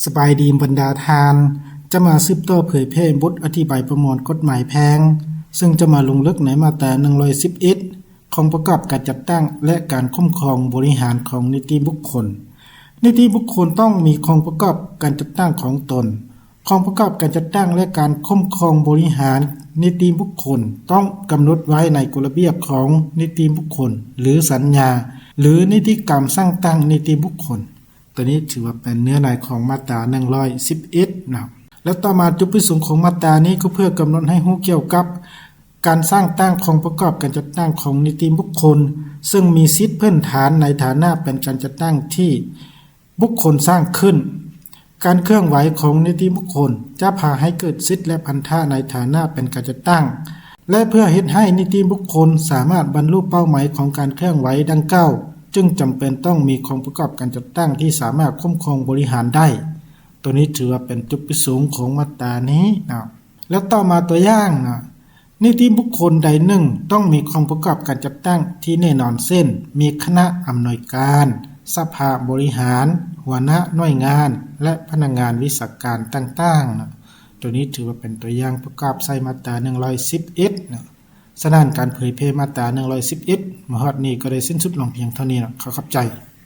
ສະບາຍດີບັນດາທ່ານ, ຈະມາສືບຕໍ່ເຜີຍແຜ່ບົດອະທິບາຍປະມວນກົດໝາຍແພ່ງ, ເຊິ່ງຈະມາລົງເລິກໃນມາດຕາໜຶ່ງຮ້ອຍສິບເອັດ ຂອງປະກອບການຈັດຕັ້ງ ແລະ ການຄຸ້ມຄອງບໍລິຫານຂອງນິຕິບຸກຄົນ. ນິຕິບຸກຄົນຕ້ອງມີຂອງປະກອບການຈັດຕັ້ງຂອງຕົນ. ຂອງປະກອບການຈັດຕັ້ງ ແລະ ການຄຸ້ມຄອງບໍລິຫານນິຕິບຸກຄົນ ຕ້ອງກຳນົດໄວ້ໃນກົດລະບຽບຂອງນິຕິບຸກຄົນ ຫຼື ສັນຍາ ຫຼື ນິຕິກຳສ້າງຕັ້ງນິຕິບຸກຄົນ. ຕົວນີ້ຖືວ່າເປັນເນື້ອໃນຂອງມາດຕາໜຶ່ງຮ້ອຍສິບເອັດນະ. ແລະ ຕໍ່ມາຈຸດປະສົງຂອງມາດຕານີ້ກໍເພື່ອກຳນົດໃຫ້ຮູ້ກ່ຽວກັບການສ້າງຕັ້ງຂອງປະກອບການຈັດຕັ້ງຂອງນິຕິບຸກຄົນ, ເຊິ່ງມີສິດພື້ນຖານໃນຖານະເປັນການຈັດຕັ້ງທີ່ບຸກຄົນສ້າງຂຶ້ນ. ການເຄື່ອນໄຫວຂອງນິຕິບຸກຄົນຈະພາໃຫ້ເກີດສິດ ແລະ ພັນທະໃນຖານະເປັນການຈັດຕັ້ງ ແລະ ເພື່ອເຮັດໃຫ້ນິຕິບຸກຄົນສາມາດບັນລຸເປົ້າໝາຍຂອງການເຄື່ອນໄຫວດັ່ງກ່າວ ຈຶ່ງຈຳເປັນຕ້ອງມີຂອງປະກອບການຈັດຕັ້ງທີ່ສາມາດຄຸ້ມຄອງບໍລິຫານໄດ້. ຕົວນີ້ຖືວ່າເປັນຈຸດປະສົງຂອງມາດຕານີ້ເນາະ. ແລ້ວຕໍ່ມາຕົວຢ່າງເນາະ, ນິຕິບຸກຄົນໃດໜຶ່ງຕ້ອງມີຂອງປະກອບການຈັດຕັ້ງທີ່ແນ່ນອນ ເຊັ່ນ ມີຄະນະອຳນວຍການ, ສະພາບໍລິຫານ, ຫົວໜ້າໜ່ວຍງານ ແລະ ພະນັກງານວິຊາການຕ່າງໆເນາະ. ຕົວນີ້ຖືວ່າເປັນຕົວຢ່າງປະກອບໃສ່ມາດຕາໜຶ່ງຮ້ອຍສິບເອັດເນາະ. ສະນັ້ນ ການເຜີຍແຜ່ມາດຕາໜຶ່ງຮ້ອຍສິບເອັດມາຮອດນີ້ກໍໄດ້ສິ້ນສຸດລົງພຽງເທົ່ານີ້ເນາະ. ຂໍຂອບໃຈ.